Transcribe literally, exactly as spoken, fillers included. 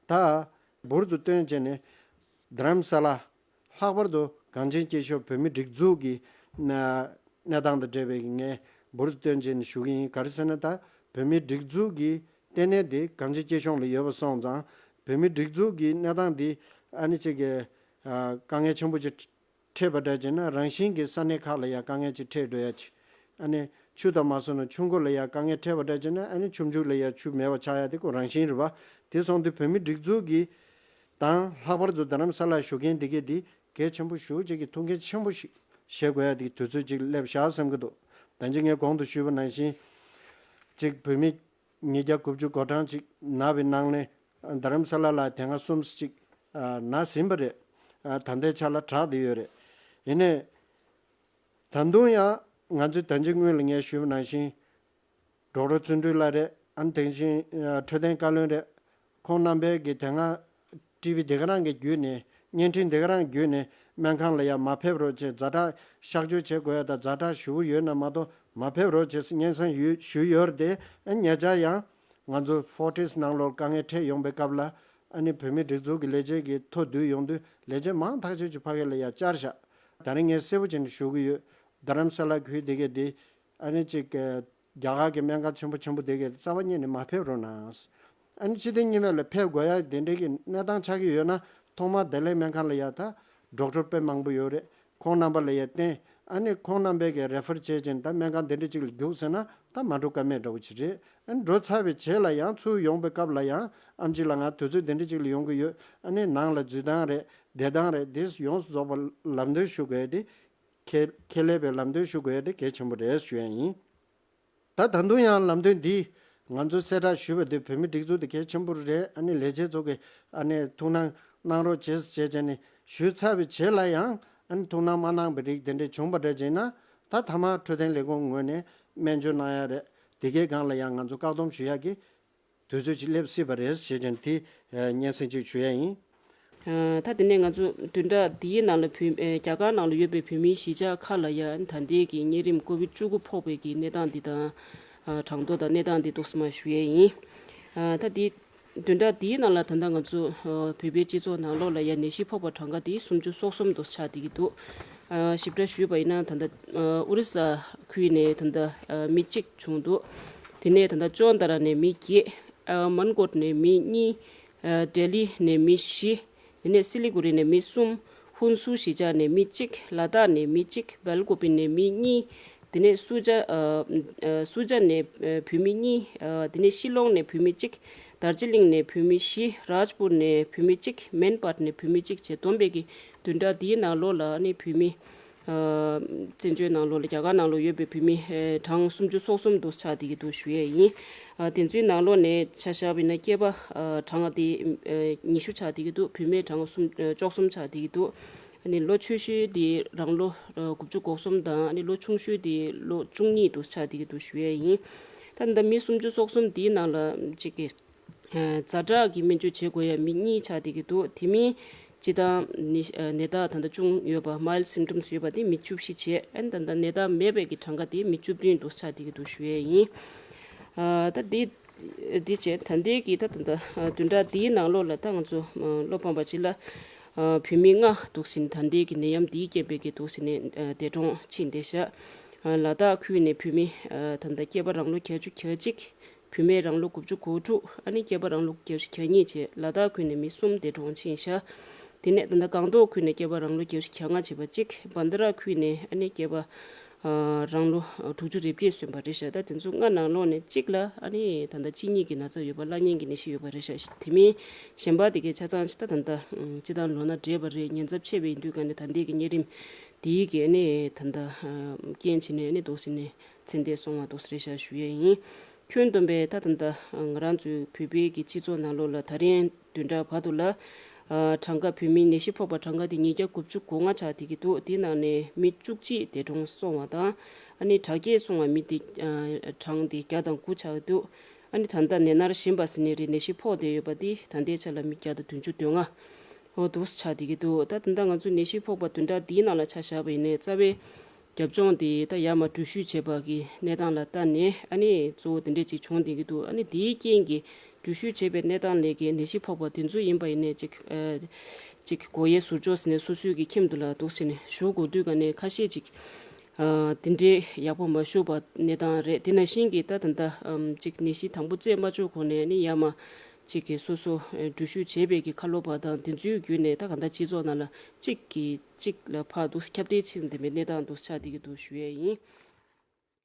ད་འབུར་དུ་བཏོན་བྱས་ནས་རྡ་རམ་ས་ལ། ལྷག་པར་དུ་གངས་ཅན་སྐྱེས་མཆོག་བོད་མིའི་སྒྲིག་འཛུགས་ཀྱི་གནས་སྟངས་དང་འབྲེལ་བའི་ངས་འབུར་དུ་བཏོན་བྱས་ནས་ཞུ་གི་ཡིན། ག་རེ་ཟེར་ན། ད་བོད་མིའི་སྒྲིག་འཛུགས་ཀྱི་ལྟེ་གནས་དེ་གངས་ཅན་སྐྱེས་གཤོངས་ལ་ཡོད་པ་སོང་ཙང་། བོད་མིའི་སྒྲིག་འཛུགས་ཀྱི་གནས་སྟངས་འདི་ཨ་ནི་ཅིག་གི་དཀའ་ངལ་ཆེན་པོ་ཅིག་འཕྲད་པ་འདྲ་བྱས་ན། རང་བཞིན་གྱི་ས་གནས་ཁག་ལ་ཡང་དཀའ་ངལ་ཅིག་འཕྲད་འགྲོ་ཡ་ཅིག་ཨ་ནི་ཆུ་དང་མ་སོང་ན་ཆུ་མགོ་ལ་ཡང་དཀའ་ངལ་འཕྲད་པ་འདྲ་བྱས་ན། ཨ་ནི་ཆུ་མཇུག་ལ་ཡང་ཆུ་མེད་པ་ཆགས་ཡ་དེ་ཁོ་རང་བཞིན་རེད་པ། དེ་སོང་དུས་བོད་མིའི་སྒྲིག་འཛུགས་ཀྱི་དང་། ལྷག་པར་དུ་རྡ་རམ་ས་ལར་བཞུགས་མཁན་འདི་གས་འདི་གལ་ཆེན་པོ་ཞེ་པོ་ཅིག་གི་ཐུགས་འགན་ཆེན་པོ་ཞིག་བཞེས་དགོས་ཡ་དེ་གི་དུས་ཚོད་ཅིག་སླེབས་བཞག་བསམ་གྱི་འདུག་ད་ཅི་ངས་གོང་དུ་ཞུས་པ་ནང་བཞིན་ཅིག་བོད་མི་ཉིས་བརྒྱ་དགུ་བཅུ་གོ་གྲངས་ཅིག་ན་བའི་ནང་ནས་རྡ་རམ་ས་ལ་ལ་དེ་སྔ་གསུམ་ཅིག་ན་ཟིན་པ་རེད། ད་ལྟའི་ཆ་ལ་དྲག་བསྡད་ཡོད་རེད། ཡིན་ནའི་ད་དུང་ཡང་ང་ཚོས་ད་ཅི་སྔོན་ལ་ངས་ཞུས་པ་ནང་བཞིན་ཌོག་ཊར་བརྩོན་འགྲུས་ལགས་རེད། ཨ་ནི་དེ་བཞིན་འཕྲོད་བསྟེན་བཀའ་བློན་རེད། ཁོང་རྣམ་པས་ཀྱི་དེ་སྔ་ཊི་ཝི་དེ་ག་རང་གི་བརྒྱུད་ནས། བརྙན་འཕྲིན་དེ་ག་རང་བརྒྱུད་ནས་སྨན་ཁང་ལ་ཡང་མ་ཕེབས་རོགས་བྱེད། ཛ་དྲག་གཤག་བཅོས་བྱེད་དགོས་ཡ་དང་ཛ་དྲག་ཞེ་པོ་ཡོད་ན་མ་གཏོགས་མ་ཕེབས་རོགས་བྱེད་ཟེར་སྙན་སེང་ཡོད་ཞུས་ཡོད་རེད་དེ། ཨ་ཉེ་ཆར་ཡང་ང་ཚོ་ཕོར་ཊིས་ནང་ལོགས་དཀའ་ངལ་འཕྲད་ཡོང་པའི་སྐབས་ལ། ཨ་ནི་བོད་མིའི་སྒྲིག་འཛུགས་ཀྱི་ལས་བྱེད་ཀྱི་ཐོ་བསྡུས་ཡོང་དུས་ལས་བྱེད་མང་ཐག་ཆོད་ཀྱི་ཕ་གི་ལ་ཡང་བཅར་བཞག་ད་རིང་ངས་གསལ་པོ་བྱས་ནས་ཞུ་གི་ཡོད། རྡ་རམ་ས་ལ་ཁུལ་དེ་གས་དེ་ཨ་ནི་ཅིག་གི་རྒྱ་གར་གྱི་སྨན་ཁང་ཆེན་པོ་ཆེན་པོ་དེ་གས་རྩ་བ་ཉིད་ནས་མ་ཕེབས་རོགས་གནང་། ཨ་ནི་ཕྱི་ཟླ་གཉིས་པ་ལ་ཕེབས་དགོས་ཡ་དེ་འདྲའི་གི་གནས་སྟངས་ཆགས་ཀྱི་ཡོད་ན། ཐོག་མར་བདེ་ལེགས་སྨན་ཁང་ལ་ཡ་ད་ཌོག་ཊར་དཔེ་མང་པོ་ཡོད་རེད། ཁོང་རྣམ་པ་ལ་ཡ་བསྟན། ཨ་ནི་ཁོང་རྣམ་པས་གི་རེ་ཕར་བྱས་ཅིང་ད་སྨན་ཁང་དེ་འདྲ་ཅིག་ལ་རྒྱུགས་ཟེར་ན་ད་མ་འགྲོ་ཀ་མེད་འདྲ་བོ་ཅིག་རེད། ཨ་ནི་འགྲོ་ཚར་བའི་རྗེས་ལ་ཡང་ཚུར་ཡོང་པའི་སྐབས་ལ་ཡང་། ཨེམ་ཆི་ལགས་ང་དུས་ཚོད་དེ་འདྲ་ཅིག་ལ་ཡོང་གི་ཡོད། ཨ་ནི་ནང་ལ་འཛུལ་སྟངས་རེད། བསྡད་སྟངས་རེད། དེ་ཡོངས་སུ་རྫོགས་པ་ལམ་སྟོན་ཞུ་དགོས་ཡ་དེ། ཁས་ཁས་ལེན་པའི་ལམ་སྟོན་ཞུ་དགོས་ཡ་དེ་གལ་ཆེན་པོ་རེད་ཞུ་ཡ་ཡིན། ད་ད་དུང་ཡང་ལམ་སྟོན་འདི་ང་ཚོས་གསལ་བསྒྲགས་ཞུས་པ་དེ་བོད་མི་སྒྲིག་འཛུགས་དེ་གལ་ཆེན་པོ་རེད། ཨ་ནི་ལས་བྱེད་ཚོ་གིས་ཨ་ནི་ཐུགས་སྣང་གནང་རོགས་བྱེད་ཟེར་བྱས་ནས་ཞུས་ཚར་བའི་རྗེས་ལ་ཡང་། ཨ་ནི་ཐུགས་སྣང་མ་གནང་བའི་རིགས་དེ་འདྲས་བྱུང་བ་འདྲ་བྱས་ན། ད་མཐའ་མ་འཕྲོད་བསྟེན་ལས་ཁུངས་ངོས་ནས་སྨན་བཅོས་གནང་ཡ་རེད། དེ་གའི་སྒང་ལ་ཡང་ང་ཚོ་བཀག་སྡོམ་ཞུ་ཡ་གི་དུས་ཚོད་ཅིག་སླེབས་སྲིད་པ་རེད་ཞེས་ཀྱང་དེ་སྙན་སེང་ཅིག་ཞུ་ཡ་ཡིན། ད་དེ་ནས་ང་ཚོ་བདུན་ཕྲག་འདིའི་ནང་ལ་བོད་རྒྱ་གར་ནང་ལ་ཡོད་པའི་བོད་མིའི་གཞིས་ཆགས་ཁག་ལ་ཡང་ད་ལྟའི་གི་གཉན་རིམས་ཀོ་བིད་བཅུ་དགུ་ཕོག་པའི་གི་གནས་སྟངས་འདི་དང་། གྲངས་ཐོ་དང་གནས་སྟངས་འདི་ཏོག་ཙམ་ཞུ་ཡས་ཡིན། ད་འདི་བདུན་ཕྲག་འདིའི་ནང་ལ་ད་ལྟ་ང་ཚོ་བོད་པའི་སྤྱི་ཚོགས་ནང་ལོགས་ལ་ཡང་ནད་གཞི་ཕོག་པ་གྲངས་ཀ་དེ་སུམ་ཅུ་སོ་གསུམ་དུ་ཆགས་བསྡད་ཀྱི་འདུག་ཞིབ་ཕྲ་ཞུས་པ་ཡིན་ན། ད་ལྟ་ཨོ་རི་ས་ཁུལ་ནས་ད་ལྟ་མི་གཅིག་བྱུང་འདུག་དེ་ནས་ད་ལྟ་ཅོན་ཏ་ར་ནས་མི་བརྒྱད། མན་གོཊ་ནས་མི་གཉིས། ལྡི་ལི་ནས་མི་བཞི། དེ་ནས་སི་ལི་གུ་རི་ནས་མི་གསུམ། ཧུན་སུར་གཞིས་ཆགས་ནས་མི་གཅིག་ལ་དྭགས་ནས་མི་གཅིག་བལ་ཀོ་པི་ནས་མི་གཉིས། དེ་ནས་སུ་ཇ། སུ་ཇ་ནས་བོད་མི་གཉིས། དེ་ནས་ཤི་ལོང་ནས་བོད་མི་གཅིག་དར་ཇི་ལིང་ནས་བོད་མི་བཞི། རཱཇ་པུར་ནས་བོད་མི་གཅིག་མན་པཱཊ་ནས་བོད་མི་གཅིག་བྱས་བསྡོམས་པས་ཀྱི་བདུན་ཕྲག་འདིའི་ནང་ལོགས་ལ་ནི་བོད་མི། བཙན་བྱོལ་ནང་ལོགས་ལ་རྒྱ་གར་ནང་ལོགས་ཡོད་པའི་བོད་མི་གྲངས་སུམ་ཅུ་སོ་གསུམ་དུ་ཆགས་བསྡད་ཀྱི་འདུག་ཞུ་ཡས་ཡིན། དེ་ཚོའི་ནང་ལོགས་ནས་ཆ་བཞག་པ་ཡིན་ན་སྐྱེས་པ་གྲངས་དེ་ཉི་ཤུ་ཆགས་བསྡད་ཀྱི་འདུག་བུད་མེད་གྲངས་སུམ་བཅུ་གསུམ་ཆགས་བསྡད་ཀྱི་འདུག་ཨ་ནི་ལོ་ཆུང་ཤོས་དེ་རང་ལོ་དགུ་བཅུ་གོ་གསུམ་དང་། ཨ་ནི་ལོ་ཆུང་ཤོས་དེ་ལོ་བཅུ་གཉིས་དུ་ཆགས་བསྡད་ཀྱི་འདུག་ཞུ་ཡས་ཡིན། ད་ལྟ་མི་སུམ་ཅུ་སོ་གསུམ་དེའི་ནང་ལ་གཅིག་གི་ཛ་དྲག་གི་སྨན་བཅོས་བྱེད་དགོས་ཡ་མི་གཉིས་ཆགས་བསྡད་ཀྱི་འདུག་དེ་མིན་སྤྱི་བཏང་ནི་ནད་རྟགས་ད་ལྟ་བྱུང་ཡོད་པ། མའིལ་སིམ་ཊམ་སི་ཡོད་པ་དེ་མི་བཅུ་བཞི་བྱས། ཨ་ནི་ད་ལྟ་ནད་རྟགས་མེད་པའི་གི་གྲངས་ཀ་དེ་མི་བཅུ་བདུན་དུ་ཆགས་བསྡད་ཀྱི་འདུག་ཞུ་ཡས་ཡིན། ད་འདི་འདི་བྱས་ད་ལྟའི་གི་ད་ད་ལྟ་བདུན་ཕྲག་འདིའི་ནང་ལོགས་ལ་ད་ང་ཚོ་བློ་ཕམ་པ་ཅིག་ལ་བུད་མེད་ལྔ་འདུག་ཟིན། ད་ལྟའི་གི་ནད་ཡམས་འདིའི་རྐྱེན་པས་ཀྱི་འདུག་ཟིན་ནས་འདས་གྲོངས་ཕྱིན་བསྡད་ཤག་ལ་དྭགས་ཁུལ་ནས་བུད་མེད་ད་ལྟ་སྐྱེས་པ་རང་ལོ་གྱ་བཅུ་གྱ་གཅིག་བུད་མེད་རང་ལོ་དགུ་བཅུ་གོ་དྲུག་ཨ་ནི་སྐྱེས་པ་རང་ལོ་གྱ་བཞི་གྱ་གཉིས་བྱས། ལ་དྭགས་ཁུལ་ནས་མི་གསུམ་འདས་གྲོངས་ཕྱིན་ཤག་དེ་ནས་ད་ལྟ་སྒང་ཏོག་ཁུལ་ནས་སྐྱེས་པ་རང་ལོ་གྱ་བཞི་གྱ་ལྔ་བྱས་པ་གཅིག་བན་དྷ་ར་ཁུལ་ནས་ཨ་ནི་སྐྱེས་པ་རང་ལོ་དྲུག་ཅུ་རེ་བརྒྱད་སོན་པ་རེད་ཤག་ད་དེ་ཚོ་ལྔ་ནང་ལོགས་ནས་གཅིག་ལ་ཨ་ནི་ད་ལྟ་གཅིན་སྙི་གི་ན་ཚ་ཡོད་པ། བརླག་གཉན་གྱི་ནད་གཞི་ཡོད་པ་རེད་ཤག་དེ་མིན་གཞན་པ་དེ་གའི་ཆ་ཚང་ཞིག་ད་ད་ལྟ་སྤྱི་བཏང་ལོ་ན་བགྲེས་པ་རེད། ཉེན་ཚབས་ཆེ་བ་ཡིན་དུས་ག་ནས་ད་ལྟའི་གི་གཉན་རིམས་དེའི་གི་ཨ་ནི་ད་ལྟ་རྐྱེན་བྱས་ནས་ཨ་ནི་འདུག་ཟིན་ནས་ཚེ་འདས་སོང་བ་འདུག་ཟེར་ཤག་ཞུ་ཡས་ཡིན། ཁྱོན་བསྡོམས་པས་ད་ད་ལྟ་ང་རང་ཚོའི་བོད་པའི་གི་སྤྱི་ཚོགས་ནང་ལོགས་ལ་ད་རིང་བདུན་ཕྲག་བར་དུ་ལ་གྲངས་ཀ་བོད་མིའི་ནད་གཞི་ཕོག་པ་གྲངས་ཀ་དེ་ཉིས་བརྒྱ་དགུ་བཅུ་གོ་ལྔ་ཆགས་བསྡད་ཀྱི་འདུག་དེའི་ནང་ནས་མི་བཅུ་གཅིག་འདས་གྲོངས་སོང་བ་དང་། ཨ་ནི་དྲག་སྐྱེད་སོང་བ་མི་དེ་གྲངས་དེ་བརྒྱ་དང་དགུ་ཆགས་ཀྱི་འདུག་ཨ་ནི་ད་ལྟ་ནད་མནར་བཞིན་པ་ཟེར་ནའི་རེད། ནད་གཞི་ཕོག་བསྡད་ཡོད་པ་དེ་ད་ལྟའི་ཆ་ལ་མི་བརྒྱ་དང་བདུན་ཅུ་དོན་ལྔ་འོ་འདུག་ཆགས་བསྡད་ཀྱི་འདུག་ད་ད་ལྟ་ང་ཚོ་ནད་གཞི་ཕོག་པ་བདུན་ཕྲག་འདིའི་ནང་ལ་ཆ་བཞག་པ་ཡིན་ནའི་རྩ་བའི་ རྒྱབ་ལྗོངས་དེ་ད་ཡར་མར་འགྲུལ་བཞུད་བྱས་པ་གི་གནས་སྟངས་ལ་ལྟ་ནས་ཨ་ནི་གཙོ་བོ་དེ་འདྲས་ཅིག་བྱུང་བསྡད་ཀྱི་འདུག་ཨ་ནི་དེའི་རྐྱེན་གྱིས་འགྲུལ་བཞུད་བྱས་པའི་གནས་སྟངས་ལས་ཀའི་ནད་གཞི་ཕོག་པ་དེ་ཚོ་ཡིན་པ་ཡིན་ནའི་ཅིག་ཨ་ཅིག་སྒོ་དབྱེ་ཟུར་འཇོག་ཟེར་ནས་སོ་སོའི་གི་ཁྱིམ་དུ་ལ་འདུག་ཟེར་ནས་བཞུགས་དགོས་དུས་ག་ནས་ཁ་ཤས་ཅིག་ཨ་དེ་འདྲའི་ཡག་པོ་མ་བཞུགས་པ་གནས་སྟངས་རེད། དེ་ནང་བཞིན་གྱི་ད་ད་ལྟ་ཨམ་ཅིག་ནད་གཞི་དང་པོ་རྩད་མ་གཅོད་གོང་ནས་ནི་ཡར་མར་ཅིག་གི་སོ་སོ་ཨ་འགྲུལ་བཞུད་བྱས་པའི་གི་ཁ་ལོ་བ་དང་དེ་ཚོའི་བརྒྱུད་ནས་ད་ག་ད་སྤྱི་ཚོགས་ནང་ལ་གཅིག་གིས་གཅིག་ལ་ཕར་འདུག་ཁྱབ་གདལ་ཕྱིན་བསྡད་པའི་གནས་སྟངས་འདུག་ཆགས་བསྡད་ཀྱི་འདུག་ཞུ་ཡས་ཡིན།